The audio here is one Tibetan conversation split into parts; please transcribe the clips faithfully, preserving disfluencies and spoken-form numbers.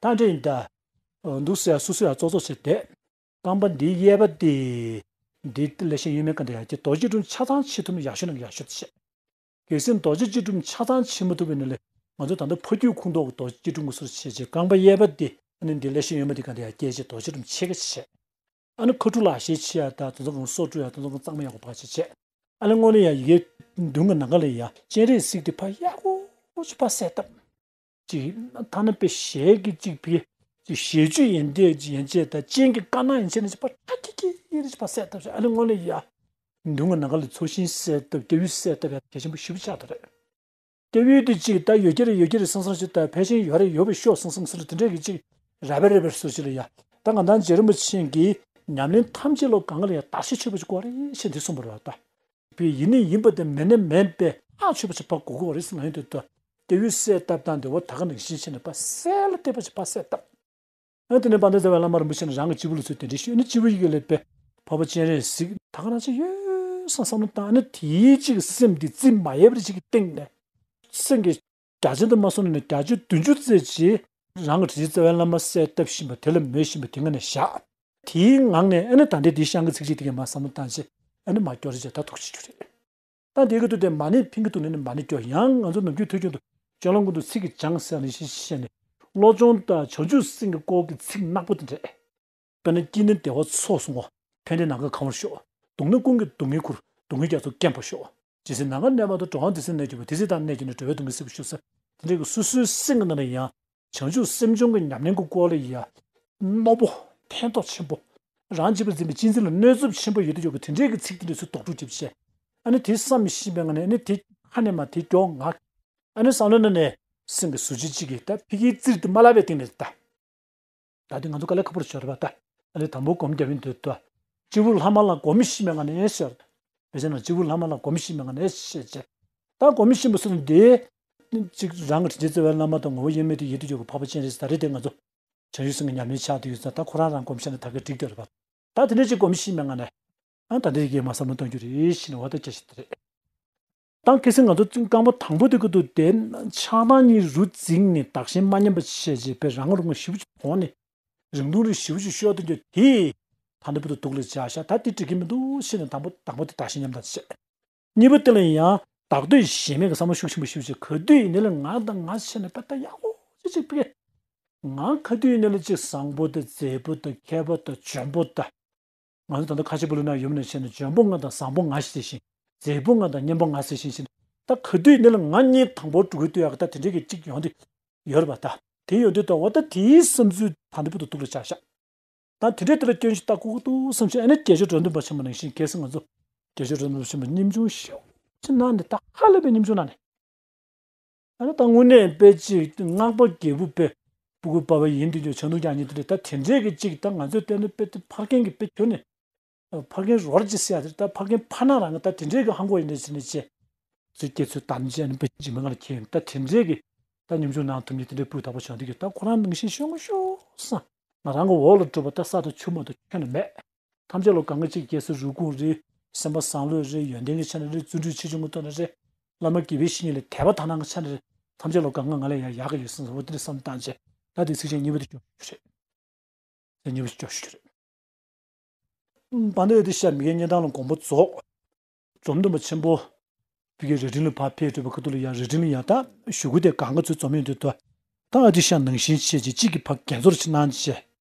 ད་འདྲ་ཡིན་ད། འདུག་ཟེར་ཡ་སོ་སོ་ཡ་ཙོག་ཙོག་བྱས་བསྡད། རྐང་པ་འདིའི་གཡས་པ་དེ། འདི་ཀླད་ཤེད་གཡོན་མའི་ཀ་འདི་ཡ་ཀྱི་རྡོ་རྗེ་སྒྲུབ་ཆ་ཚང་བྱེད་ཐུབ་ན་ཡག་ཤོས་ནང་གི་ཡག་ཤོས་དེ་བྱས། གལ་སྲིད་རྡོ་རྗེ་སྤྱི་སྒྲུབ་ཆ་ཚང་བྱེད་མ་ཐུབ་པའི་ནང་ལས་ང་ཚོ་ད་ལྟ་ཕ་རྒྱུད་ཁུངས་གཏོགས་ཀྱི་རྡོ་རྗེ་སྤྱི་སྒྲུབ་ངོ་སོར་བྱས་རྗེས་རྐང་པ་གཡས་པ་འདི་ཨ་ནི་འདི་ཀླད་ཤེད་གཡོན་མ་འདི་ག་འདི་ཡ་སྐྱེལ་རྗེས་རྡོ་རྗེ་སྒྲུབ་ཕྱེད་ཀ་བྱས། ཨ་ནི་ཁ་ཕྲུག་ལག་ཤེས་ཆེ་ཡ་དང་དེ་ཚོ་གང་སོ་བཀྲུ་ཡ་དེ་ཚོ་གང་གཙང་མ་ཡག་པོ་ཕར་བྱས་བྱས། ཨ་ནི་དངོས་གནས་ཡ་ཡི་གེ་མདུན་གྱི་ནམ་མཁའ་ལ་ཡ་སྤྱན་རས་གཟིགས་དེ་ཕར་ཡག་པོ་ཅིག་ཕར་གསལ་བཏབ། ཅིག་ཐ་ན་དཔེ་ཞལ་གྱི་ཅིག་བི་ཅིག་ཞལ་བཅུ་ཡན་ཏེ་ཅིག་ཡན་ཆད་དང་སྤྱན་གྱི་དཀར་ནག་ཡན་ཆད་ནས་ཅིག་ཕར་ཁྲ་ཁྱི་ཁྱི་ཡི་རེ་ཅིག་ཕར་གསལ་བཏབ་བྱས། ཨ་ནི་དངོས་གནས་ཡ། མདུན་གྱི་ནམ་མཁའ་ལ་ཚོགས་ཞིང་གསལ་བཏབ་སྐྱབས་ཡུལ་གསལ་བཏབ་ཡ་གལ་ཆེན་པོ་ཞེ་པོ་ཆགས་འདུག་རེད། སྐྱབས་ཡུལ་དེ་ཅིག་ད་ཡོད་ཀྱི་རེད་ཡོད་ཀྱི་རེད་བསམ་བསམ་ཞིག་ད་ཕལ་ཆེར་ཡོད་རེད་ཡོད་པའི་ཤོག་བསམ་བསམ་སོ་རེད། དེ་འདྲས་ཀྱི་ཅིག་ར་བེ་ར་བེ་སོ་ཅིག་ལ་ཡ། ད་ང་ཚང་རྗེ་རིན་པོ་ཆེ་གིས་ཉམས་ལེན་ཐམས་ཅད་ལོ་གང་ག་ལ་ཡ་བརྟག་ཞིབ་ཆོད་པོ་ཅིག་དགོས་རེད་ཞེས་འདི་གསུངས་པ་རེད་བ་ད། པའི་ཡིན་ནི་ཡིན་པ་དེ་མེད་ནི་མེད་པའི་ཧ་ཆོད་པ་ཅིག་ཕར་དགོས་ཀྱི་རེད་ཟེར་ན་ཡོང་དུས་ད། སྐྱབས་ཡུལ་གསལ་བཏབ་སྟངས་དེ་བ་ད་ག་ནང་བཞིན་བྱས་ནས་ཕར་གསལ་ལ་བཏབ་པ་ཅིག་ཕར་གསལ་བཏབ། ཨ་དེ་ནས་དཔལ་ལྡན་རྩ་བའི་བླ་མ་རིན་པོ་ཆེ་ནས་རང་གི་སྤྱི་བོ་ལ་ཚུར་གདན་འདྲེན་ཞུས་ནས་སྤྱི་བོ་ཡི་གེ་ལས་པའི་འཕགས་པ་སྤྱན་རས་གཟིགས་ད་ག་རང་ཅིག་ཡོད་བསམ་བསམ་བློ་བཏང་ནས་དེའི་ཅིག་སེམས་འདི་རྩིས་མ་ཡལ་བར་ཅིག་གི་སྟེང་ནས་སེམས་ཀྱི་བརྒྱ་ཆ་དུ་མ་སོང་ནས་བརྒྱ་ཆ་བདུན་ཅུ་ཙམ་ཅིག་རང་གི་དྲིན་ཅན་རྩ་བའི་བླ་མ་གསལ་བཏབ་བཞིན་པ་དེ་ལ་མོས་བཞིན་པ་དེ་ངོས་ནས་བཞག་དེའི་ངང་ནས་ཨ་ནི་ད་ལྟའི་འདིའི་བཤད་མཁན་ཚིགས་བཅད་དེ་གས་མར་བསམ་བློ་བཏང་བྱས་ཨ་ནི་མར་སྐྱོར་རེ་བྱས་ད་ཐུགས་རྗེ་ཆེ་རེད། ད་འདི་གི་དུས་དེ་མ་ཎི་ཕིང་གི་དུས་ནས་ནི་མ་ཎི་སྐྱོར་ཡང་ང་ཚོ་ནམ་རྒྱུན་ཐོས་རྒྱུན་དུ་སྤྱོད་ལམ་ཀུན་ཏུ་ཚིག་གི་སྦྱངས་ཟེར་ནས་ཤེས་ཤེས་ནས་བློ་སྦྱོང་དང་བྱང་ཆུབ་སེམས་ཀྱི་སྐོར་གྱི་ཚིག་ནག་པོ་དེ་འདྲས། དཔེར་ན་སྐྱིད་ན་བདེ་བ་ཚོགས་བསོད་ནམས། ཕན་བདེ་ནམ་མཁའ་གང་བར་ཤོག་སྡུག་ན་ཀུན་གྱི་སྡུག་བསྔལ་ཁུར། སྡུག་བསྔལ་རྒྱ་མཚོ་སྐེམ་པར་ཤོག་ཇི་སྲིད་ནམ་མཁའ་གནས་མ་ཐོབ་འགྲོ་བ་འདི་སྲིད་གནས་གྱུར་པ། དེ་སྲིད་དང་གནས་གྱུར་ནས་འགྲོ་བའི་སྡུག་བསྔལ་སེལ་བར་ཤོག་ཟེར་དེ་འདྲས་ཀྱི་སོ་སོའི་སེམས་ཀྱི་ནང་ལ་ཡང་། བྱང་ཆུབ་སེམས་སྦྱོང་གི་ཉམས་ལེན་གྱི་སྐོར་ལ་ཡ། རྣོ་པོ། ཕན་ཐོགས་ཆེན་པོ། རང་གཅིག་པུ་འཛིན་པའི་གཅེས་འཛིན་ལ་གནོད་ཚབས་ཆེན་པོ་ཡོད་དུ་ཡོད་པ་དེ་འདྲའི་གི་ཚིག་དེ་འདྲ་ཚུར་དོགས་སྒྲུབ་བྱེད་པ་བྱས། ཨ་ནི་དེ་བསམ་ཤེས་པའི་ངང་ནས་ཨ་ནི་དེ་ཁ་ནས་མ་དེ་མགྱོགས་ངག་ཨ་ནི་བསམ་བློ་ནང་ནས་སེམས་ཀྱི་ཟུར་ཅིག་གཅིག་གིས་ད་ཕ་གིའི་རྩིར་དུ་མ་ལབ་པའི་སྟེང་ནས་ད། ད་དེ་ང་ཚོ་དཀའ་ལས་ཁག་པོ་ཞིག་རེད་པ་ད། ཨ་ནི་དང་པོ་སྒོམ་རྒྱབ་ཡིན་དུས་ད། སྤྱི་བོར་ལྷག་མ་ལ་སྒོམ་ཤེས་པའི་ངང་ནས་ཨེ་ཤེས། བེ་ཆ་ན་སྤྱི་བོར་ལྷག་མ་ལ་སྒོམ་ཤེས་པའི་ངང་ནས་ཨེ་ཤེས་བྱས། ད་སྒོམ་ཤེས་པ་སོ་སོ་འདི། གཅིག་རང་གི་དྲིན་ཅན་རྩ་བའི་བླ་མ་དང་ངོ་བོ་དབྱེར་མེད་དུ་ཡིད་དུ་འཇོག་པའི་འཕགས་པ་སྤྱན་རས་གཟིགས་ད་རེས་དེ་ང་ཚོ། བྱང་ཆུབ་སེམས་ཀྱི་ཉམས་ལེན་ཆགས་བསྡད་ཡོད་ཙང་ད་ཁོ་རང་རང་སྒོམ་བྱས་ན་ད་ག་འགྲིག་བསྡད་རེད་པ། ད་དེ་འདྲ་ཅིག་སྒོམ་ཤེས་པའི་ངང་ནས། ཨ་ད་འདི་གའི་མ་བསམ་བློ་གཏོང་རྒྱུ་རེད་ཞེས་ནས་འོ་ད་སྐད་ཆ་དེ་རེད། ད་གལ་སྲིད་ང་ཚོ་རྐང་པ་དང་པོ་དེ་ཀུ་ཏུ་དེ་ཆགས་སྡང་གཉིས་རུ་འཛིངས་ནས་བདག་གཞན་མ་མཉམ་པ་བྱས་རྗེས་པའི་རང་ངོ་རང་ངོ་ཞེ་པོ་ཅིག་མཐོང་ནས་རིང་ཐུང་རེ་ཞེ་པོ་ཅིག་ཤོར་དུ་འགྱོ་དེ། ད་འདི་བུ་དུ་སྡུག་ལ་བྱ་ཤ་ད་དེ་འགྲིག་གི་མི་འདུག་ཞེས་ནས་དང་པོ་དང་པོ་དེ་བདག་གཞན་མཉམ་དང་བྱས། གཉིས་པ་དེ་ལ་ཡང་བདག་བསྟོད་གཞན་མེད་ཀྱི་བསམ་བློ་ཤུགས་ཆེན་པོ་ཞེ་པོ་ཅིག་ག་དུས་ཡིན་ནའི་ལ་ང་དང་ང་བྱས་ནས་ད་ལྟ་ཡག་པོ་ཅིག་ཅིག་ཕི་གེ། ང་ག་དུས་ཡིན་ནའི་ལ་ཅིག་བཟང་པོ་དང་མཛེས་པོ་དང་མཁས་པོ་དང་འཇོན་པོ་དང་། ང་ཚོ་ད་ལྟ་ཁ་ཆེ་པོ་ལུས་ན་ཡོད་མ་ནས་བྱས་ནས་འཇོན་པོ་ང་དང་བཟང་པོ་ང་ཞིག་ཟེར་བཞིན། མཛེས་པོ་ང་དང་སྙན་པོ་ང་ཟེར་བཞིན་བཞིན། ད་ག་དུས་ནི་ལ་ང་གཉིས་དང་པོར་འགྲོ་གི་འདུག་ཡག་གི་ད་དེ་འདྲའི་གི་གཅིག་ཡོང་དུས་ཡོད་རེད་པ་ད། དེ་ཡོང་དུས་ད་འོ་ད་དེའི་བསམ་ཚུལ་ད་འདི་བུ་དུ་སྡུག་ལ་ཆགས་ཤག་ད་དེ་འདྲའི་དེ་ལ་སྐྱོན་ཞིག་ལྟ་ཁུག་ཏུ་བསམ་ཞིག་ཨ་ནི་རྒྱལ་མཆོག་འགྲོ་འདུན་པ་ཆེན་པོ་ནང་བཞིན་གལ་སྲིད་ང་ཚོ་རྒྱལ་མཆོག་འགྲོ་འདུན་པ་ཆེན་པོ་སྙིང་ཆུང་ཞེ་པོ་ཅིག་གནང་ནས་ད་ཧ་ལས་པའི་སྙིང་ཆུང་གནང་ནས། ཨ་ནི་ད་དངོས་གནས་དཔེ་ཅིག་སྔགས་པ་རྒྱལ་པོ་དཔེ་སྤུ་གུ་པ་ཕ་ཡིན་དུས་ཀྱང་བྱང་ཆུབ་ཀྱང་ཉིད་དུ་རེད་ད་དེ་འདྲས་ཀྱི་ཅིག་ད་ང་ཚོས་བལྟས་ན་དཔེ་དེ་ཕ་རྒན་གྱི་དཔེ་ཁྱོན་ནས། ཕ་རྒན་རོར་ཅིག་ཟེར་ཡ་དེ་ད་ཕ་རྒན་ཕ་ན་རང་གི་ད་དེ་འདྲས་ཀྱི་ཧང་གོ་ཡིན་ནས་ཟེར་ནས་ཅེ། ཚུལ་སྐྱེ་ཚུལ་དམ་བཅས་ནི་དཔེ་འཇིགས་མེད་ལ་ཁྱེད་ཡིན་ད་དེ་འདྲས་ཀྱི་ད་སྙོམས་འཇུག་ནང་ཐུབ་ཉིད་དེ་འདྲས་སྤུས་དག་པོ་བྱུང་དུས་ཀྱི་ད་ཁོ་རང་ནང་བཞིན་ཤོང་ཤོག་བསམ། ང་རང་གི་འོག་ལ་སྒྲུབ་པ་ད་ས་དང་ཆུ་མ་གཏོགས་ཁྱོན་ནས་མེད། ཐམས་ཅད་ལ་གང་ག་གཅིག་རྒྱལ་སྲས་རུ་དགོན་རེད། སེམས་པ་བཟང་ལོས་རེད། ཡོན་ཏན་གྱི་ཆ་ནས་རེད། བརྩོན་འགྲུས་ཆེ་ཆུང་གི་ཐོག་ནས་རེད། བླ་མ་དགེ་བའི་བཤེས་གཉེན་ལ་དད་པ་དག་སྣང་གི་ཆ་ནས་རེད། ཐམས་ཅད་ལ་གང་ག་ང་ལས་ཡང་ཡག་གི་ཡོད་སེམས་བཟང་པོ་དེ་འདྲ་བསམ་བཏང་བྱས་ད་དེ་ཚིག་ཆེན་གཉིས་པ་དེ་སྐྱོར་ཞུ་རྒྱུ་རེད། དེ་གཉིས་པ་སྐྱོར་ཞུ་རྒྱུ་རེད། བན་དེ་ཨ་ཏི་ཤ་མི་དགེ་བསྙེན་ཐང་ལ་དགོངས་པ་རྫོགས། འབྲོམ་སྟོན་པ་ཆེན་པོ། བི་གའི་རི་ཁྲོད་ལ་ཕར་ཕེབས་འགྲོ་བའི་ཁ་ཐུག་ལ་ཡང་རི་ཁྲོད་ལ་ཡང་ད་གཞུག་གུ་དེ་གང་ག་ཚུར་འཛོམས་ཡོང་དུས་ད། ད་ཨ་ཏི་ཤ་ནང་བཞིན་བྱས་རྗེས་གཅིག་གིས་ཕར་རྒྱན་ཚོར་ཅིག་གནང་བྱས།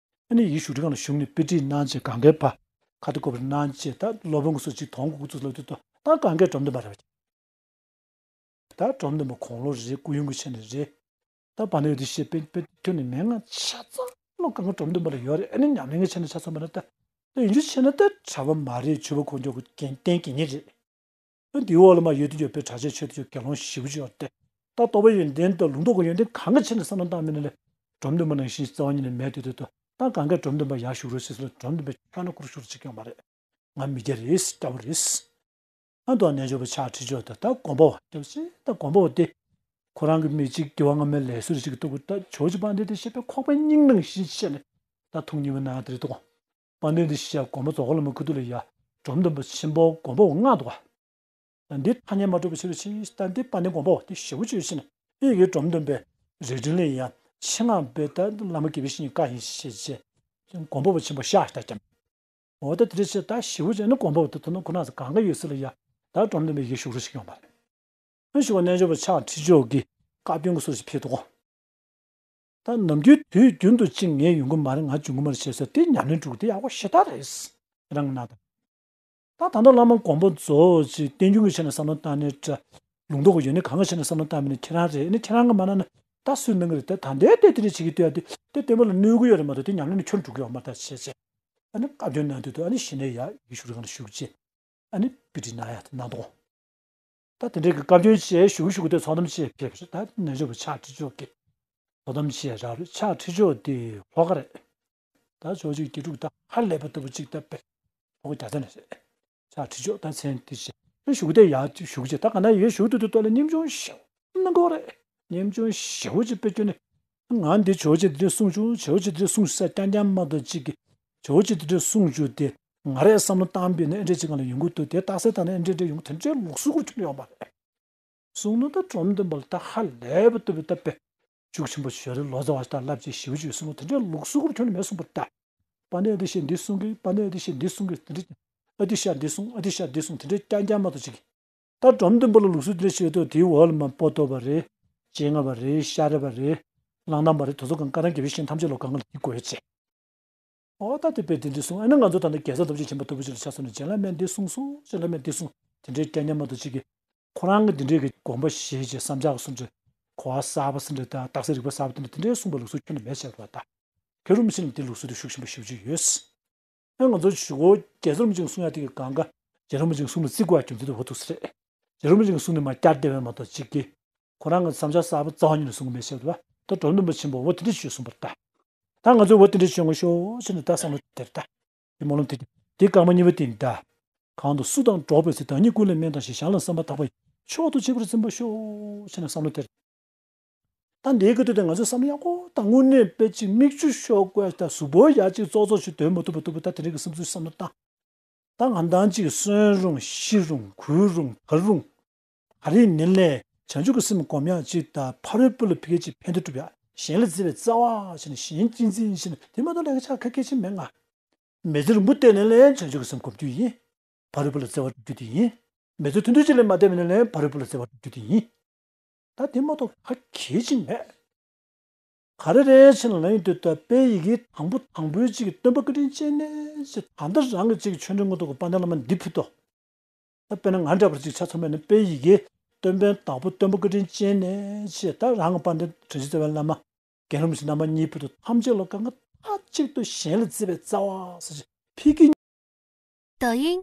ཨ་ནི་ཡིད་བཞུགས་ཁྲི་ཁང་ལ་བཞུགས་ནས་དཔེ་ཁྲིད་གནང་བྱས་གང་གའི་ཕར་ཁ་ཏ་བཀོད་པ་གནང་བྱས་ད་སློབ་དཔོན་སྐུ་ཚོགས་གཅིག་དོང་གུ་གུ་ཚུགས་ལ་དུས་ད་ད་གང་གའི་འབྲོམ་སྟོན་པ་རེད་བ། ད་འབྲོམ་སྟོན་པ་དགུང་ལོ་རེད། སྐུ་ཡོན་གྱི་ཆ་ནས་རེད། ད་བན་དེ་ཨ་ཏི་ཤ་དཔེ་དཔེ་ཁྱོན་ནས་མན་ངག་ཆ་ཚང་ལོ་གང་ག་འབྲོམ་སྟོན་པ་ལ་ཡོད་རེད། ཨ་ནི་ཉམས་ལེན་གྱི་ཆ་ནས་ཆ་ཚང་པ་ན་ད་ད་ཡིན་རྒྱུ་བྱས་ན་ད་གྲྭ་པ་མ་རེད། ཆོས་པ་ཁོག་འཇོག་གི་རྒན་རྟེན་དགེ་བསྙེན་རེད། ཨ་འདིའི་འོག་ལ་མ་ཡོད་དུས་ཀྱང་དཔེ་གྲྭ་ཆས་ཆོས་དུ་དགེ་སློང་ཞེ་པོ་ཅིག་ཡོད་རེད། ད་རྟོགས་པའི་ཡོན་ཏན་དང་ལུང་རྟོགས་ཀྱི་ཡོན་ཏན་གང་ག་ཆ་ནས་བསམ་བློ་བཏང་མིན་ན་ལས་འབྲོམ་སྟོན་པ་ནང་བཞིན་རྩ་བ་ཉིད་ནས་མེད་དུས་ད་ད་གང་ག་འབྲོམ་སྟོན་པ་ཡར་བཞུགས་རོགས་ཞེས་ལ་འབྲོམ་སྟོན་པས་ཁྱོན་ནས་བཀུར་ཞུ་རོགས་བྱེད་ཀྱི་ཡོད་མ་རེད། ང་མི་སྐྱ་རེད། སྐྱ་བོ་རེད། ཨ་མདོ་རྣལ་འབྱོར་པ་ཕྱག་བྲིས་ཆོག་ད་ད་དགོན་པ་བ་སྐྱ་བོ་ཆེ་ད་དགོན་པ་བ་དེ། ཁོ་རང་གི་མི་གཅིག་དགེ་བ་སྔ་མའི་ལས་བསོད་ཅིག་གི་ལྟོ་གོས་ད་ཇོ་བོ་རྗེ་དཔལ་ལྡན་དེ་བཤད་པའི་ཁོག་པའི་སྙིང་ནང་བཞིན་བཤད་ནས་ད་ཐུགས་མཉེས་པའི་ནང་དེ་རེད་འདུག་དཔལ་ལྡན་དེ་བཤད་དགོན་པ་རྫོགས་ཁ་ལ་མ་ཁུ་ཐུག་ལ་ཡ་འབྲོམ་སྟོན་པ་ཆེན་པོ་དགོན་པ་བ་ལྔ་འདུག་ག་ད་འདི་ཐ་སྙད་མ་གྲུབ་པ་བྱེད་པའི་ཕྱིར་ད་འདི་དཔལ་ལྡན་དགོན་པ་བ་དེ་ཞེ་པོ་ཅིག་ཡོད་ཕྱིར་ན་ཨེ་ཡི་གེ་འབྲོམ་སྟོན་པའི་རི་ཁྲོད་ལ་ཡ་ ཆེད་མངགས་པའི་ད་བླ་མ་དགེ་བའི་བཤེས་གཉེན་བཀའ་ཡིན་ཞེས་བྱས། མགོན་པོ་པ་ཆེན་པོ་ཤཱཀྱ་ཐུབ་པ། འོ་ད་དེ་འདྲ་བྱས་ད་ཞེ་པོ་བྱས་ན་མགོན་པོ་པ་དེ་དོ་ན་ཁོ་ན་ཚོ་གང་ག་ཡོད་ས་ལ་ཡ་ད་འགྲོ་ལྡན་པའི་ཡིད་ཞུགས་རོགས་ཞིག་ཡོང་བ་རེད། ཨ་ཞུ་བ་རྣལ་འབྱོར་པ་ཕྱག་ཁྲིད་མཆོག་གིས་བཀའ་བཀྱོན་གྱི་སོ་ཞིག་ཕེབས་འདུག་གོ། ད་ནམ་རྒྱུན་དུས་རྒྱུན་དུ་ཅིག་ངས་ཡོང་གི་མ་རེད། ང་འབྱུང་གི་མ་རེད་ཞེས་ཟེར་དེ་ཉམས་ལེན་འགྲོ་གི་དེ་ཡག་པོ་ཞེ་དྲག་རེད། ཁྱེད་རང་གི་ན་ད། ད་ད་ལྟ་བླ་མ་མགོན་པོ་རྫོགས་ཅིག་བསྟན་འགྱུར་གྱི་ཆ་ནས་བསམ་བློ་བཏང་ནས་འདྲ། ལུང་རྟོགས་ཀྱི་ཡོན་ཏན་གང་གི་ཆ་ནས་བསམ་བློ་བཏང་མིན་ནི་ཁྱེད་རང་རེད། ཨ་ནི་ཁྱེད་རང་གི་མ་ན་ན་ད་སུས་གནང་གི་རེད། ད་ད་ལྟའི་ལྟས་དེ་འདྲ་བྱེད་ཀྱི་ལྟོས་ཡ་དེ་དེ་བསྟན་པ་ལ་གནོད་ཀྱི་ཡོད་རེད་མ་གཏོགས་དེ་ཉམས་ལེན་ནི་ཁྱོན་འགྲོ་གི་ཡོད་མ་རེད་ད་བྱས་བྱས། ཨ་ནི་བཀའ་བཀྱོན་གནང་དུས་དུ་ཨ་ནི་གཞི་ནས་ཡ་ཡིད་ཞུ་རི་གང་ལ་ཞུགས་རྗེས། ཨ་ནི་པི་ཏི་ན་ཡ་དེ་གནང་དོ། ད་དེ་འདྲའི་གི་བཀའ་བཀྱོན་བྱས་ཞུ་གི་ཞུ་གི་དེ་ཚོགས་གཏམ་བྱས་ཕེབས་རེད། ད་རྣལ་འབྱོར་པ་ཕྱག་ཁྲིད་མཆོག་གི་ཚོགས་གཏམ་བྱས་རག་རེད། ཕྱག་ཁྲིད་མཆོག་དེ་ལྷོ་ཁ་རེད། ད་ཕྱོགས་གཅིག་དགེ་ཕྲུག་ད་ཧ་ལས་པ་ལྟ་བུ་ཅིག་ད་དཔེ་ལྷོ་ཁ་རྒྱ་ཚ་ནས་རེད། ཕྱག་ཁྲིད་མཆོག་ད་མཚན་དེ་བྱས་ཞུ་གི་དེ་ཡ་ཞུ་གི་བྱས། ད་ག་ན་ཡོད་ཞུ་གི་དུ་དུ་ལྟོ་ལ་སྙེམས་ཆུང་ཞེ་པོ་གནང་གི་རེད། སྙེམས་ཆུང་ཞེ་པོ་ཅིག་དཔེ་སྐྱོན་ནས། ང་འདི་ཇོ་བོ་རྗེ་འདི་འདྲས་གསུངས་བྱུང་། ཇོ་བོ་རྗེ་འདི་འདྲས་གསུངས་ས་རྐྱང་རྐྱང་མ་གཏོགས་གཅིག་གིས་ཇོ་བོ་རྗེ་འདི་འདྲས་གསུངས་བྱུང་དེ་ང་རས་བསམ་བློ་བཏང་པས་ན་ཨེ་འདྲས་ཅིག་གང་ལ་ཡོང་གི་འདུག་དེ་རྟགས་གསལ་བཏང་ན་ཨེ་འདྲས་འདྲས་ཡོང་གི། དེ་འདྲས་ལུགས་སྲོལ་ཁུར་ཁྱོན་ཡོང་པ་རེད། གསུངས་ན་ད་འབྲོམ་སྟོན་པ་ལ་ད་ཧ་ལས་པ་ལྟ་བུའི་ད་དཔེ་མཇུག་ཆེན་པོ་ཞོ་རེ་ལོ་ཙཱ་བ་ཞིག་ད་བསླབ་བྱའི་ཞིབ་ཅིག་གསུངས། དེ་འདྲས་ལུགས་སྲོལ་ཁུར་ཁྱོན་ནས་མེད་གསུངས་པ་རེད་ད། པ་ནས་འདི་བཤད་འདི་གསུང་གི། པ་ནས་འདི་བཤད་འདི་གསུང་གི། དེ་འདྲས་ཨ་འདི་ཤ་འདི་གསུང་། ཨ་འདི་ཤ་འདི་གསུང་། དེ་འདྲས་རྐྱང་རྐྱང་མ་གཏོགས་གཅིག་གིས། ད་འབྲོམ་སྟོན་པ་ལ་ལུགས་སྲོལ་དེ་འདྲ་བྱེད་དུས་དེའི་འོག་ལ་མ་པོ་ཏོ་བ་རེད། ལྕེ་ལྔ་པ་རེད། ཤ་ར་བ་རེད། གླང་དར་མ་རེད། དེ་ཚོ་གང་བཀའ་ཐང་དགེ་བའི་བཤེས་གཉེན་ཐམས་ཅད་ལ་གང་ག་ལ་འདི་དགོས་ཡོད་ཅེས། ཨོ་ད་དེ་དཔེ་དེ་འདྲ་གསུངས། ཨ་ནི་ང་ཚོ་ད་ནི་རྒྱལ་ཚབ་ཐམས་ཅད་མཁྱེན་པ་ལྟ་བུ་ཅིག་ལ་ཆ་མཚོན་ན་རྗེ་བླ་མས་འདི་གསུངས་སོ། རྗེ་བླ་མས་འདི་གསུངས། དེ་འདྲའི་སྐད་སྙན་མ་གཏོགས་ཅིག་གིས་ཁོ་རང་གི་འདི་འདྲའི་གི་དགོངས་པ་བཞེས་བྱས་བསམ་འཆར་གསུམ་ཅིག་གོ་བ་གསར་པ་ཟེར་འདྲ་དང་རྟགས་གསལ་རིགས་པ་གསར་པ་དེ་འདྲ་དེ་འདྲའི་གསུངས་པ་ལུགས་སྲོལ་ཁྱོན་ནས་མེད་བྱས་པ་ད། མཁན་རིན་པོ་ཆེ་ལ་དེ་ལུགས་སྲོལ་དེ་ཤུགས་ཆེན་པོ་ཞེ་པོ་ཅིག་ཡོད། ཨ་ང་ཚོ་ཞུ་གོ་རྒྱལ་ཚབ་རིན་པོ་ཆེའི་གསུང་ཡ་དེ་གི་གང་ག་རྗེ་རིན་པོ་ཆེའི་གསུང་ལ་བརྩི་དགོས་པ་རྒྱུ་མཚན་དེ་འོ་ཐུག་ས་རེད། རྗེ་རིན་པོ་ཆེའི་གསུང་ནི་མ་བསྐྱར་བདེ་བས་མ་གཏོགས་གཅིག་གིས་ཁོ་རང་གི་བསམ་འཆར་གསར་པ་རྩ་བ་ཉིད་ནས་གསུང་གི་མེད་བཤད་པ། ད་འབྲོམ་སྟོན་པ་ཆེན་པོ་འོ་དེ་འདྲ་ཞུས་གསུངས་པ་རེད་ད། ད་ང་ཚོས་འོ་དེ་འདྲ་བྱེད་དགོས་ཤོག་ཟེར་ནས་ད་བསམ་བློ་དེར་ད། དེ་སྨོན་ལམ་དེ་དེ་སྐར་མ་གཉིས་པ་དེ་ཡིན་ད། གང་དུ་སུ་དང་འགྲོགས་པའི་ཚེ། བདག་ཉིད་ཀུན་ལས་དམན་དང་ཞེས། གཞན་ལ་བསམ་པ་དག་པ་ཡིས། མཆོག་ཏུ་གཅེས་པར་འཛིན་པར་ཤོག་ཟེར་ནས་བསམ་བློ་དེར། ད་འདིའི་སྐབས་དུས་དེ་ང་ཚོས་བསམ་བློ་ཡག་པོ་དང་དངོས་གནས་དཔེ་ཅིག་མིག་ཆུ་ཤོར་དགོས་ད། གཟུགས་པོ་ཡ་གཅིག་ཙོག་ཙོག་ཞིག་སྡོད་མ་ཐུབ་པ་ཐུབ་པ་ད་དེ་རིགས་ཀྱི་བསམ་ཚུལ་བསམ་བློ་བཏང་། ད་ང་དང་གཅིག་གསོན་རུང་ཤི་རུང་གུད་རུང་ཐར་རུང་། ད་རེས་ནས་ལས་བྱང་ཆུབ་ཀྱི་སེམས་སྒོམ་ཡག་ཅིག་དང་ཕ་རོལ་པོ་ལ་ཕ་གི་ཅིག་ཕན་བདེ་སྒྲུབ་ཡག་གཞན་ལ་བརྩེ་བའི་རྩ་བ་ཞིག་ནས་གཞན་གཅེས་འཛིན་ཞིག་ནས་དེ་མ་གཏོགས་ལས་ཀ་ཆ་ཁ་སྐད་ཆ་མེད་ང་། མི་ཚེ་རིང་པོ་བལྟས་ནས་ལས་བྱང་ཆུབ་ཀྱི་སེམས་སྒོམ་རྒྱུ་ཡིན། ཕ་རོལ་པོ་ལ་བརྩེ་བ་སྒྲུབ་རྒྱུ་དེ་ཡིན། མི་ཚེ་ཐུང་ཐུང་ཅིག་ལས་མ་བསྡད་པ་ནས་ལས་ཕ་རོལ་པོ་ལ་བརྩེ་བ་སྒྲུབ་རྒྱུ་དེ་ཡིན། ད་དེ་མ་གཏོགས་ཁ་གྱེས་ཅིག་མེད། ག་རེ་རེད་ཕྱིན་ལ་ཡིན་དུས་ད་དཔེ་ཡི་གེ་དང་པོ་དང་པོའི་གཅིག་གི་སྟོན་པ་བཀའ་དྲིན་ཅན་ནས་ཅིག་ད་ལྟ་རང་གི་གཅིག་གི་ཆོས་འབྲེལ་མངོན་རྟོགས་ཀྱི་དཔལ་ལྡན་བླ་མ་འདི་ཕུལ་ཏོ། ད་དཔེར་ན་ང་འདྲ་བར་གཅིག་ཆ་ཚང་མས་ནི་དཔེ་ཡི་གེ་སྟོན་པའི་བདག་པོ་སྟོན་པ་བཀའ་དྲིན་ཅན་ནས་ཅིག་ད་རང་གི་དཔལ་ལྡན་དྲིན་ཅན་རྩ་བའི་བླ་མ་རྒན་རིན་པོ་ཆེ་རྣམ་པ་གཉིས་ཕུལ་ཏོ། ཐམས་ཅད་ལ་གང་ག་མཐའ་གཅིག་ཏུ་གཞན་ལ་བརྩེ་བའི་རྩ་བ་ཟེར་ཅིག་ཕི་ཀི། 抖音